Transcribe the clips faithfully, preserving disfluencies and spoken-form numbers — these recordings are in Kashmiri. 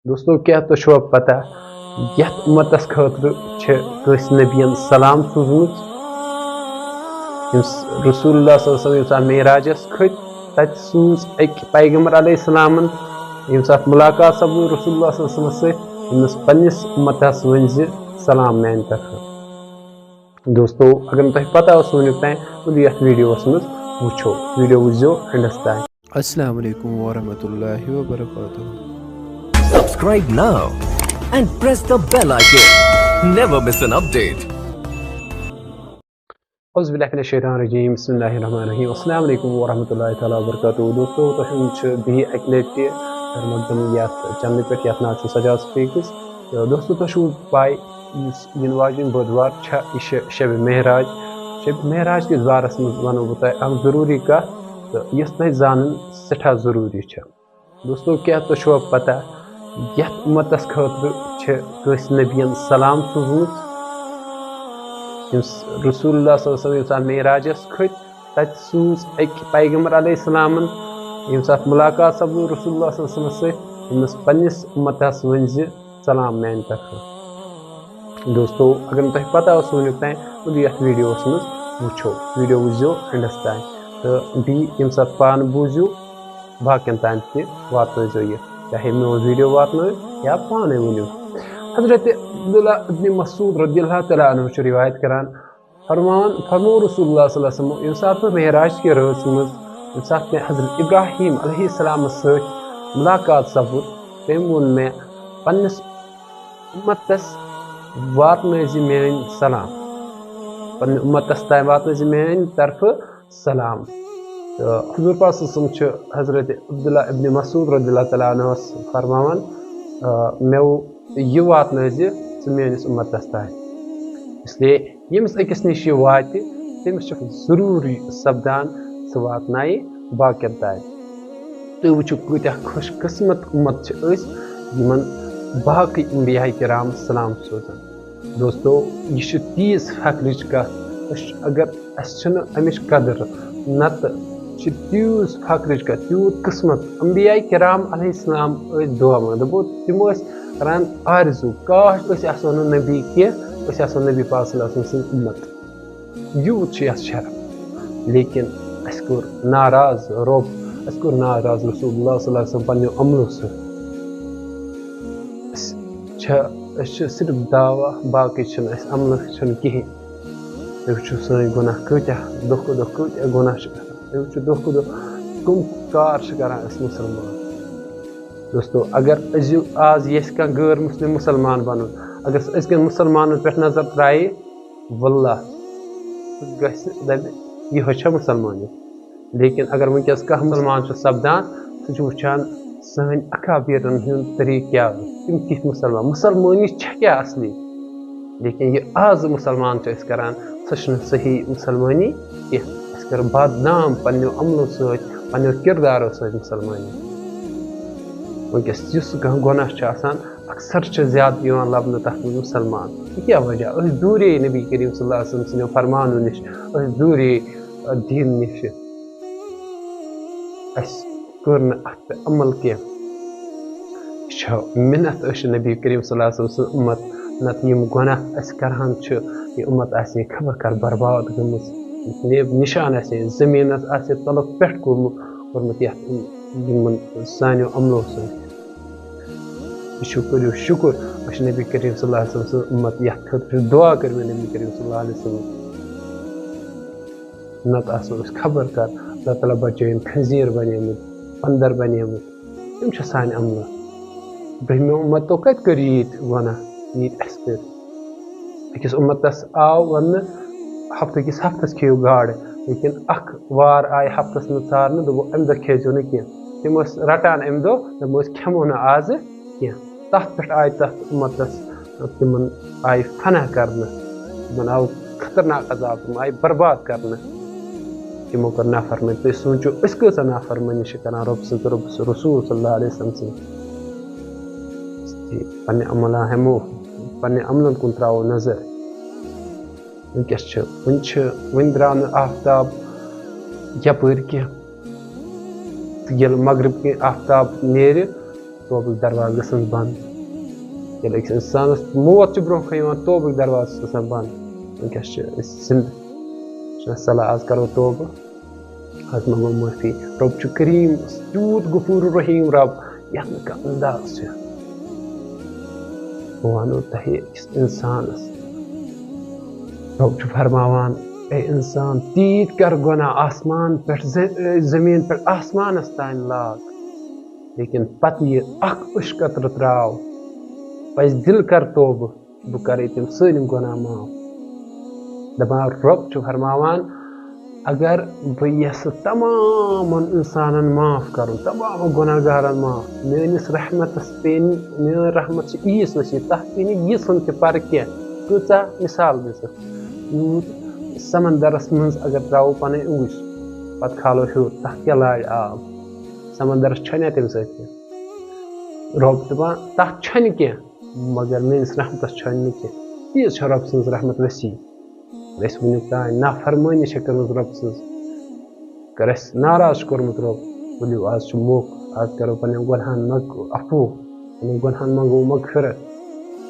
دوستو، کیٛاہ تۄہہِ چھُوا پتہ، یتھ امتس خٲطرٕ چھِ کٲنٛسہِ نبین سلام سوٗزمٕژ؟ ییٚمِس رسول اللہ صلی اللہ علیہ وسلم ییٚمہِ ساتہٕ معراجس کھٔتۍ، تتہِ سوٗز أکۍ پیغمبر علیہ السلامن، ییٚمہِ ساتہٕ ملاقات سپُد رسول اللہ صلی اللہ علیہ وسلمس سۭتۍ، أمِس پننِس امتس ؤنۍ زِ سلام میانہِ طرفہٕ۔ دوستو، اگر نہٕ تۄہہِ پتہ ٲس وٕنیُک تام، تُلِو یتھ ویڈیوس منٛز وٕچھو۔ ویڈیو وٕچھزیو اینڈس تام۔ السلام علیکم ورحمۃ اللہ وبرکاتہ۔ Subscribe now and press the bell icon. Never miss an update. اعوذ باللہ من الشیطان الرجیم۔ بسم اللہ الرحمن الرحیم۔ السلام علیکم ورحمۃ اللہ تعالیٰ وبرکاتہ۔ دوستو، تۄہہِ ہُنٛد چھُ بیٚیہِ اَکہِ لَٹہِ خیر مقدم یَتھ چینلہِ پٮ۪ٹھ، یَتھ ناو چھُ سجاز سپیکس۔ تہٕ دوستو، تۄہہِ چھُو پَے، یُس یِنہٕ واجیٚنۍ بۄدوار چھےٚ، یہِ چھےٚ شبِ معراج۔ شبِ معراج کِس بارس منٛز وَنو بہٕ تۄہہِ اَکھ ضروٗری کَتھ، تہٕ یۄس تۄہہِ زانٕنۍ سٮ۪ٹھاہ ضروٗری چھےٚ۔ دوستو، کیٛاہ تۄہہِ چھُوا پتہ، یتھ امتس خٲطرٕ چھِ کٲنٛسہِ نبین سلام سوٗزمٕژ؟ ییٚمِس رسول اللہ صلی اللہ علیہ وسلم ییٚمہِ ساتہٕ معراجس کھٔتۍ، تتہِ سوٗز أکۍ پیغمبر علیہ السلامن، ییٚمہِ ساتہٕ ملاقات سپُد رسول اللہ صلی اللہ علیہ وسلمس سۭتۍ، أمِس پننِس امتس ؤنۍ زِ سلام میانہِ طرفہٕ۔ دوستو، اگر نہٕ تۄہہِ پتہ ٲس وٕنیُک تام، تُلِو یتھ ویڈیوس منٛز وٕچھو۔ ویڈیو وٕچھزیو اینڈس تام۔ تہٕ بیٚیہِ ییٚمہِ ساتہٕ پانہٕ بوٗزِو، باقین تام تہِ واتنٲیزیو یہِ، چاہے میون ویڈیو واتنٲیِو یا پانے ؤنِو۔ حضرت عبداللہ ابن مسعود رضی اللہ تعالیٰ عنہ چھُ روایت کران، فرمان، فرمو رسول اللہ صلی اللہ علیہ وسلم، ییٚمہِ ساتہٕ بہٕ معراج کہِ رٲژ منٛز، ییٚمہِ ساتہٕ مےٚ حضرت ابراہیم علیہ السلامس سۭتۍ ملاقات سپُد، تٔمۍ ووٚن مےٚ، پننِس امتس واتنٲیزِ میٲنۍ سلام، پننہِ امتس تام واتنٲیزِ میٲنۍ طرفہٕ سلام۔ تہٕ حضور پاک صلی اللہ علیہ وسلم چھُ حضرت عبداللہ ابن مسعود رضی اللہ تعالیٰ عنہس فرماوان، آ، مےٚ ووٚن، یہِ واتنٲیزِ ژٕ میٲنِس اُمتس تام۔ اس لیے ییٚمِس أکِس نِش یہِ واتہِ، تٔمِس چھُ ضروٗری سپدان، سُہ واتنایہِ باقین تام۔ تُہۍ وٕچھِو، کۭتیٛاہ خۄش قٕسمت اُمت چھِ أسۍ، یِمن باقٕے انبیاء کرام سلام سوزان۔ دوستو، یہِ چھِ تیٖژ فخرٕچ کَتھ، أسۍ چھِ، اگر اَسہِ چھِنہٕ اَمِچ قدٕر، نَتہٕ چھِ تیٖژ فخرٕچ کَتھ، تیوٗت قٕسمت۔ انبیاء کرام علیہ السلام ٲسۍ دُعا منٛگان، دوٚپُکھ، تِم ٲسۍ کران آرزوٗ، کاش أسۍ آسہو نہٕ نبی کینٛہہ، أسۍ آسہو نبی پاک صلی اللہ علیہ وسلم سٕنٛدۍ اُمت۔ یوٗت چھُ یَتھ شرف۔ لیکن اَسہِ کوٚر ناراض رۄب، اَسہِ کوٚر ناراض رسول اللہ صلی اللہ علیہ وسلم پنٛنیو عملو سۭتۍ۔ أسۍ چھِ، أسۍ چھِ صرف دعویٰ، باقٕے چھِنہٕ اَسہِ عملہٕ چھِنہٕ کِہیٖنۍ۔ تُہۍ وٕچھِو سٲنۍ گۄناہ کۭتیٛاہ، دۄہ کھۄتہٕ دۄہ کۭتیٛاہ گۄناہ چھِ گژھان۔ تُہۍ وٕچھِو دۄہ کھۄتہٕ دۄہ کٕم کار چھِ کران أسۍ مُسلمان۔ دوستو، اگر أزیُک، آز یژھِ کانٛہہ غٲر مُسلِم مُسلمان بنُن، اگر سُہ أزکٮ۪ن مُسلمانن پٮ۪ٹھ نظر ترٛایہِ، واللہ، سُہ گژھِ، دَپہِ، یِہوٚے چھا مُسلمانیت؟ لیکن اگر وٕنکیٚس کانٛہہ مُسلمان چھُ سپدان، سُہ چھُ وٕچھان سٲنۍ اکابیرن ہُنٛد طریٖقہٕ کیٛاہ اوس، تِم کِتھۍ مُسلمان، مُسلمٲنی چھےٚ کیٛاہ اصلی؟ لیکن یہِ آز مُسلمان چھِ أسۍ کران، سۄ چھِنہٕ صحیح مُسلمٲنی کینٛہہ۔ اَسہِ کٔر بدنام پننیو عملو سۭتۍ، پننیو کردارو سۭتۍ مُسلمٲنی۔ وٕنکیٚس یُس کانٛہہ گۄناہ چھُ آسان، اکثر چھِ زیادٕ یِوان لبنہٕ تَتھ منٛز مُسلمان۔ یہِ کیٛاہ وجہ؟ أسۍ دوٗرے نبی کریم صلی اللہ علیہ وسلم سٕنٛدیو فرمانو نِش، أسۍ دوٗرے دیٖن نِش۔ اَسہِ کٔر نہٕ اَتھ پٮ۪ٹھ عمل کینٛہہ۔ یہِ چھِ مِنت، أسۍ چھِ نبی کریم صلی اللہ علیہ وسلم سٕنٛز اُمت، نتہٕ یِم گۄناہ أسۍ کران چھِ، یہِ اُمت آسہِ ہے خبر کر برباد گٔمٕژ۔ یہِ نشان آسہِ ہے زٔمیٖنس آسہِ ہے تلُک پٮ۪ٹھ کوٚرمُت، کوٚرمُت یَتھ یِمن سانیو عملو سۭتۍ۔ یہِ چھُ، کٔرِو شُکُر، أسۍ چھِ نبی کریم صلی اللہ علیہ وسلم سٕنٛز اُمت، یَتھ خٲطرٕ چھِ دُعا کٔرمٕژ نبی کریم صلی اللہ علیہ وسلم۔ نتہٕ آسو أسۍ خبر کر، اللہ تعالیٰ بچٲیِن خنزیر بنیمٕتۍ، بندر بنیمٕتۍ۔ یِم چھِ سانہِ عملہٕ۔ برٛہمو اُمتو کتہِ کٔرۍ ییٖتۍ گۄناہ، ییٖتۍ اَسہِ کٔرۍ؟ أکِس اُمتس آو وننہٕ، ہفتہٕ کِس ہفتس کھیٚیِو گاڈٕ، لیکن اکھ وار آیہِ ہفتس منٛز ژارنہٕ، دوٚپُکھ، امہِ دۄہ کھیٚیِزیو نہٕ کینٛہہ۔ تِم ٲسۍ رٹان امہِ دۄہ، دوٚپُکھ، أسۍ کھٮ۪مو نہٕ آزٕ کینٛہہ۔ تتھ پٮ۪ٹھ آیہِ تتھ اُمتس، تِمن آیہِ فنا کرنہٕ، تِمن آو خطرناک عذاب، تِم آیہِ برباد کرنہٕ۔ تِمو کٔر نافرمٲنی۔ تُہۍ سوٗنٛچِو، أسۍ کۭژاہ نافرمٲنی چھِ کران رۄب سٕنٛز تہٕ رۄب سٕنٛز رسول صلی اللہ علیہ وسلم سٕنٛز؟ پننہِ عملہ ہٮ۪مو، پننہِ عملن کُن ترٛاوو نظر۔ وٕنکیٚس چھِ، وٕنہِ چھِ، وٕنہِ درٛاو نہٕ آفتاب یپٲرۍ کینٛہہ۔ تہٕ ییٚلہِ مغرب کِنۍ آفتاب نیرِ، توبُک دروازٕ گژھان بنٛد۔ ییٚلہِ أکِس اِنسانَس موت چھُ برونٛہہ کَنہِ یِوان، توبُک دروازٕ چھُ گژھان بنٛد۔ وٕنکیٚس چھِ أسۍ زِندٕ، چھُنہ صلاح آز کَرو توبہٕ، آز منٛگو معٲفی۔ رۄب چھُ کریٖم، تیوٗت غفور رحیٖم رۄب، یَتھ نہٕ کانٛہہ انداز چھُ۔ بہٕ وَنو تۄہہِ أکِس اِنسانَس، رۄب چھُ فرماوان، اے اِنسان، تیٖتۍ کر گۄناہ آسمان پٮ۪ٹھ، زِ-، زٔمیٖن پٮ۪ٹھ آسمانَس تام لاگ، لیکن پتہٕ یہِ اکھ أچھ قطرٕ تراو، پزِ دِل کر توبہٕ، بہٕ کرے تِم سٲلِم گۄناہ معاف۔ دپان رۄب چھُ فرماوان، اگر بہٕ یژھٕ تمامن انسانن معاف کرُن، تمام گۄناہ گارن معاف، میٲنِس رحمتس پیٚیہِ نہٕ، میٲنۍ رحمت چھِ ییٖژ وسیع، تتھ پیٚیہِ نہٕ ییٖژ ہن تہِ پرٕ کینٛہہ، کۭژاہ مثال دِژٕکھ۔ یوٗت سمندرس منٛز اگر تراوو پنٕنۍ اُنٛگٕج، پتہٕ کھالو ہیوٚر، تتھ کیٛاہ لارِ آب؟ سمندرس چھۄنیٛا تمہِ سۭتۍ کینٛہہ؟ رۄب دپان، تتھ چھۄنہِ کینٛہہ، مگر میٲنِس رحمتس چھۄنہِ نہٕ کینٛہہ۔ تیٖژ چھےٚ رۄب سٕنٛز رحمت وسیع۔ أسۍ وٕنیُک تام نافرمٲنی چھےٚ کٔرمٕژ رۄب سٕنٛز، کٔر اَسہِ ناراض چھُ کوٚرمُت رۄب۔ ؤلِو، آز چھُ موقعہٕ، آز کَرو پنٛنٮ۪ن گۄنہَن مَگ-، عفوٗ، پنٛنٮ۪ن گۄنہَن منٛگو مغفرت۔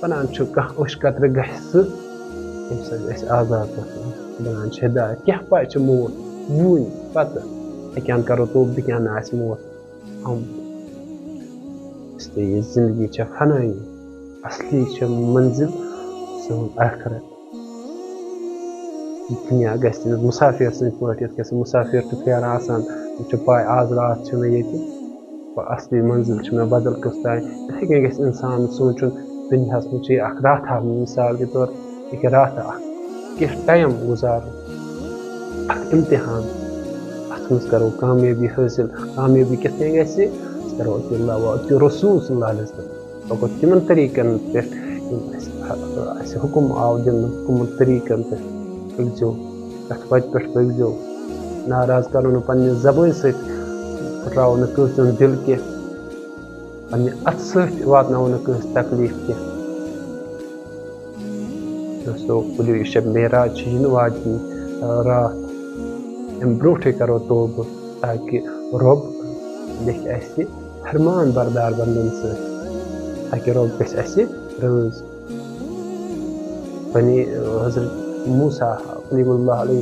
وَنان چھُ، کانٛہہ أچھ قطرٕ گژھِ سُہ، ییٚمہِ سۭتۍ أسۍ آزاد گژھو۔ بَنان چھِ ہدایت۔ کیٛاہ پَے چھِ موت وُنۍ پَتہٕ، أکیٛاہ کَرو توبہٕ، بیٚکیٛاہ نہٕ آسہِ موت آمُت۔ اس لیے یہِ زندگی چھےٚ فنٲیی، اصلی چھےٚ منزل سٲنۍ ٲخرت۔ دُنیا گژھِ تٔمِس مُسافِر سٕنٛدۍ پٲٹھۍ، یِتھ کٔنۍ سُہ مُسافِر چھُ پھیران آسان، تٔمِس چھُ پَے، آز راتھ چھِ مےٚ ییٚتہِ، وۄنۍ اصلی منزل چھِ مےٚ بدل کٲنٛسہِ تانۍ۔ یِتھَے کٔنۍ گژھِ اِنسان سونٛچُن، دُنیاہَس منٛز چھُ یہِ اَکھ راتھا، مثال کے طور، یہِ کہِ راتھا اَکھ کینٛہہ ٹایم گُزارُن، اَکھ اِمتِحان، اَتھ منٛز کَرو کامیٲبی حٲصِل۔ کامیٲبی کِتھ کٔنۍ گژھِ؟ أسۍ کَرو اطیع اللہ و اطیع رسول صلی اللہ علیہ وسلم۔ پَکو تِمَن طریٖقَن پٮ۪ٹھ، یِم اَسہِ، اَسہِ حُکُم آو دِنہٕ، کٕمَن طریٖقَن پٮ۪ٹھ پٔکۍزیو، کَتھ وَتہِ پٮ۪ٹھ پٔکۍزیو۔ ناراض کَرو نہٕ پنٛنہِ زبٲنۍ سۭتۍ، پھٕٹراوو نہٕ کٲنٛسہِ ہُنٛد دِل کینٛہہ، پنٛنہِ اَتھٕ سۭتۍ واتناوو نہٕ کٲنٛسہِ تکلیٖف کینٛہہ۔ دوستو، ؤلِو، یہِ شب معراج چھِ یِنہٕ واجنہِ، آ، راتھ۔ اَمہِ برٛونٛٹھٕے کَرو توبہٕ، تاکہِ رۄب لیکھِ اَسہِ فرمان بردار بندن سۭتۍ، تاکہِ رۄب گژھِ اَسہِ رٲضۍ۔ بنی، آ، حضرت موسیٰ کلیم اللہ علیہ،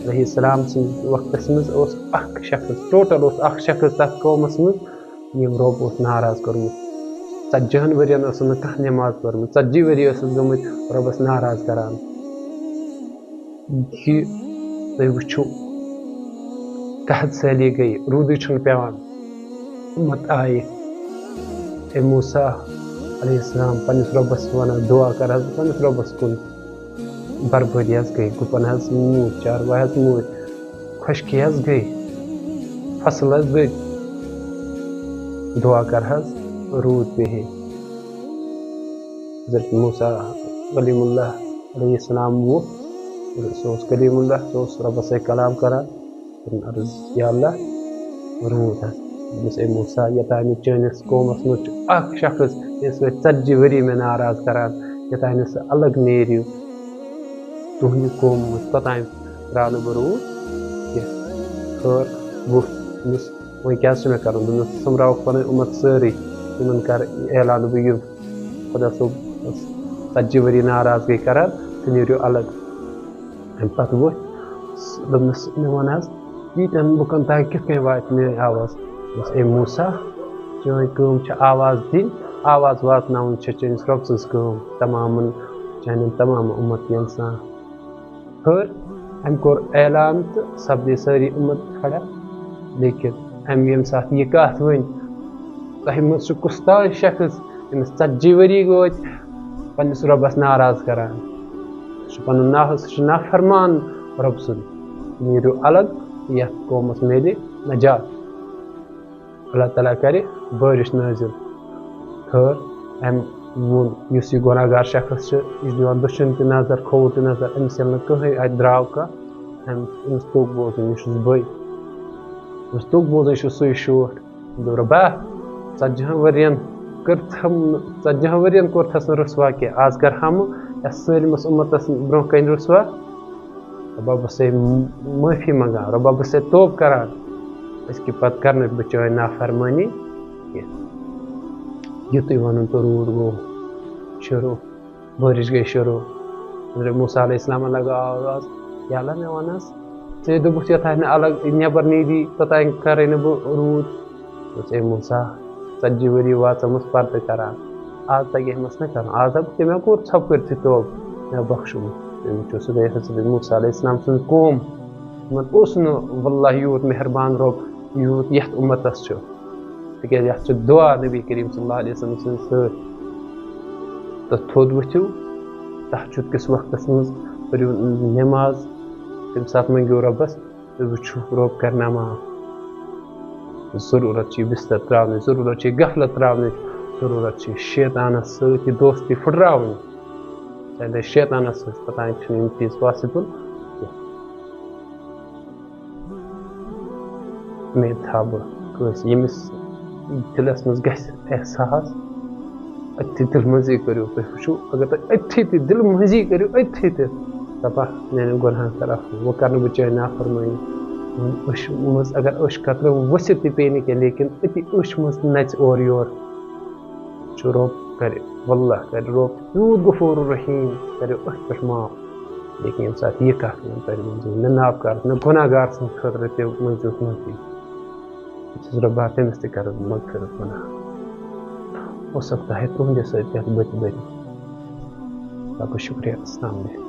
علیہ السلام سٕنٛدِ وقتس منٛز اوس اکھ شخص، ٹوٹل اوس اکھ شخص تتھ قومس منٛز، ییٚمۍ رۄب اوس ناراض کوٚرمُت۔ ژتجی ہن ؤرین ٲسٕن نہٕ کانٛہہ نٮ۪ماز پٔرمٕژ، ژتجی ؤری ٲسٕس گٔمٕتۍ رۄبس ناراض کران۔ یہِ تُہۍ وٕچھِو، قحط سٲلی گٔے، روٗدٕے چھُنہٕ پٮ۪وان۔ اُمت آیہِ۔ اے موسیٰ علیہ السلام پنٛنِس رۄبَس وَنان، دُعا کَر حظ پنٛنِس رۄبَس کُن۔ بربٲدی حظ گٔے، گُپَن حظ موٗدۍ، چاروٲے حظ موٗدۍ، خۄشکی حظ گٔے، فصل حظ گٔے۔ دُعا کَر حظ، روٗد پیٚیہِ ہے۔ حضرت موسیٰ کلیم اللہ علیہ السلام ووٚتھ، سُہ اوس کلیم اللہ، سُہ اوس رۄبَس سۭتۍ کلام کران۔ کوٚرُن عرض، یا اللہ، روٗد حظ۔ دوٚپمَس، اے موسیٰ، یوٚتام نہٕ چٲنِس قومَس منٛز چھُ اکھ شخص، ییٚمہِ سۭتۍ ژتجی ؤری مےٚ ناراض کران، یوٚتام نہٕ سُہ الگ نیرِ، تُہُنٛدِ قومہٕ منٛز، توٚتام ترٛاونہٕ بہٕ روٗد کینٛہہ۔ خٲر، ووٚتھ، دوٚپمَس، وۄنۍ کیٛاہ چھُ مےٚ کرُن؟ دوٚپمَس، سوٚمبراوَکھ پَنٕنۍ اُمت سٲرٕے، تِمن کر اعلان، بہٕ یِمہٕ۔ خۄدا صٲب اوس ژتجی ؤری ناراض گٔے کران، تُہۍ نیٖرِو الگ۔ اَمہِ پتہٕ ووٚتھ، دوٚپنَس، مےٚ وَن حظ، ییٖتٮ۪ن لُکَن تام کِتھ کٔنۍ واتہِ میٛٲنۍ آواز؟ دوٚپمَس، اے موسیٰ، چٲنۍ کٲم چھِ آواز دِنۍ، آواز واتناوٕنۍ چھِ چٲنِس رۄب سٕنٛز کٲم، تمامَن، چانٮ۪ن تمام اُمتِیَن سان۔ ہیوٚر، أمۍ کوٚر اعلان تہٕ سپدے سٲری اُمت کھڑا۔ لیکن أمۍ ییٚمہِ ساتہٕ یہِ کَتھ ؤنۍ، تۄہہِ منٛز چھُ کُس تام شخص، أمِس ژتجی ؤری گوٚو اَتہِ پنٛنِس رۄبَس ناراض کران۔ سُہ چھُ پَنُن نا-، سُہ چھُ نافرمان رۄب سُنٛد۔ نیٖرِو الگ، یَتھ قومَس میلہِ نجات۔ اللہ تعالیٰ کرِ بٲرِش نٲزِل۔ خٲر، أمۍ ووٚن، یُس یہِ گۄناہ گار شخص چھُ، یہِ چھُ دِوان دٔچھُن تہِ نظر، کھووُر تہِ نظر، أمِس ییٚلہِ نہٕ کٕہٕنۍ اَتہِ درٛاو کانٛہہ، أمِس، أمِس توٚگ بوزُن، یہِ چھُس بٕے۔ أمِس توٚگ بوزُن، یہِ چھُ سُے شوٹھ۔ دوٚپ، رۄبا، ژتجی ہن ؤرین کٔرتھم، ژتجی ہن ؤرین کوٚرتھس نہٕ رُسوا کینٛہہ، آز کرہا مہٕ یَتھ سٲلمس اُمتس برونٛہہ کنہِ رُسوا۔ رۄبا، بہٕ چھُسے معٲفی منٛگان، رۄبا، بہٕ چھُسے توبہٕ کران، أزکہِ پتہٕ کرنہٕ بہٕ چٲنۍ نافرمٲنی کینٛہہ۔ یُتُے وَنُن تہٕ روٗد گوٚو شروٗع، بٲرِش گٔے شروٗع۔ حضرت موسیٰ علیہ السلامَن لگٲو آواز، "یا اللہ، مےٚ وَن حظ، ژےٚ دوٚپُتھ یَتھ آسہِ نہٕ الگ نٮ۪بر نیٖری، توٚتام کَرَے نہٕ بہٕ روٗد۔" دوٚپُس، "اے موسیٰ، ژتجی ؤری واتژٕمَس پردٕ کران، آز تَگہِ أمِس نہ کَرُن، آز دَپہٕ تٔمۍ ہا کوٚر ژھۄپہٕ کٔرِتھٕے توبہٕ، مےٚ بخشُن۔" تُہۍ وٕچھِو سیوٚدُے حضرت موسیٰ علیہ السلام سٕنٛز قوم، تِمن اوس نہٕ واللہ یوٗت مہربان رۄب یوٗت یَتھ اُمتَس چھُ۔ تِکیٛازِ یَتھ چھِ دُعا نبی کریم صلی اللہ علیہ وسلم سٕنٛدِ سۭتۍ۔ تہٕ تھوٚد ؤتھِو، تہجد کِس وقتَس منٛز پٔرِو نٮ۪ماز، تَمہِ ساتہٕ مٔنٛگِو رۄبَس، تُہۍ وٕچھِو رۄب کَرِ نہ معاف۔ ضروٗرت چھِ یہِ بِستَر ترٛاونٕچ، ضروٗرت چھِ یہِ غفلت ترٛاونٕچ، ضروٗرت چھِ یہِ شیطانَس سۭتۍ یہِ دوستی پھٕٹراوٕنۍ۔ کیٛازِ شیطانَس سۭتۍ پَتہ چھُنہٕ یِم چیٖز possible کینٛہہ۔ اُمید تھاوٕ بہٕ کٲنٛسہِ، ییٚمِس دِلَس منٛز گژھِ احساس، أتھی دِلہٕ منٛزٕے کٔرِو تُہۍ وٕچھِو، اگر تُہۍ أتھی تہِ دِلہٕ منٛزٕے کٔرِو، أتھی تہِ دَپان، "میٛانٮ۪ن گۄناہَن کَر عفو، وۄنۍ کَرٕ نہٕ بہٕ چٲنۍ نافرمٲنی۔" وۄنۍ أچھ منٛز اگر أچھ قطرٕ ؤسِتھ تہِ پیٚیہِ نہٕ کینٛہہ، لیکن أتی أچھ منٛز نَژِ اورٕ یور۔ چھُ رۄب کَرِ، واللہ کَرِ رۄب یوٗت غفور الرحیم، کَرِ أتھۍ پٮ۪ٹھ معاف۔ لیکن ییٚمہِ ساتہٕ یہِ کَتھ وَنہِ تَتہِ منٛز نہ ناپکار، نہ گۄناہ گار سٕنٛدِ خٲطرٕ تہِ منٛز یُتھ منٛز تہِ۔ بہٕ چھُس رۄبا تٔمِس تہِ کَرَس مغفرت گۄناہ۔ ہو سکتا ہے تُہٕنٛدِ سۭتۍ تہِ آسہِ بٔتہِ بٔتہِ۔ باقٕے شُکریہ، السلام علیکم۔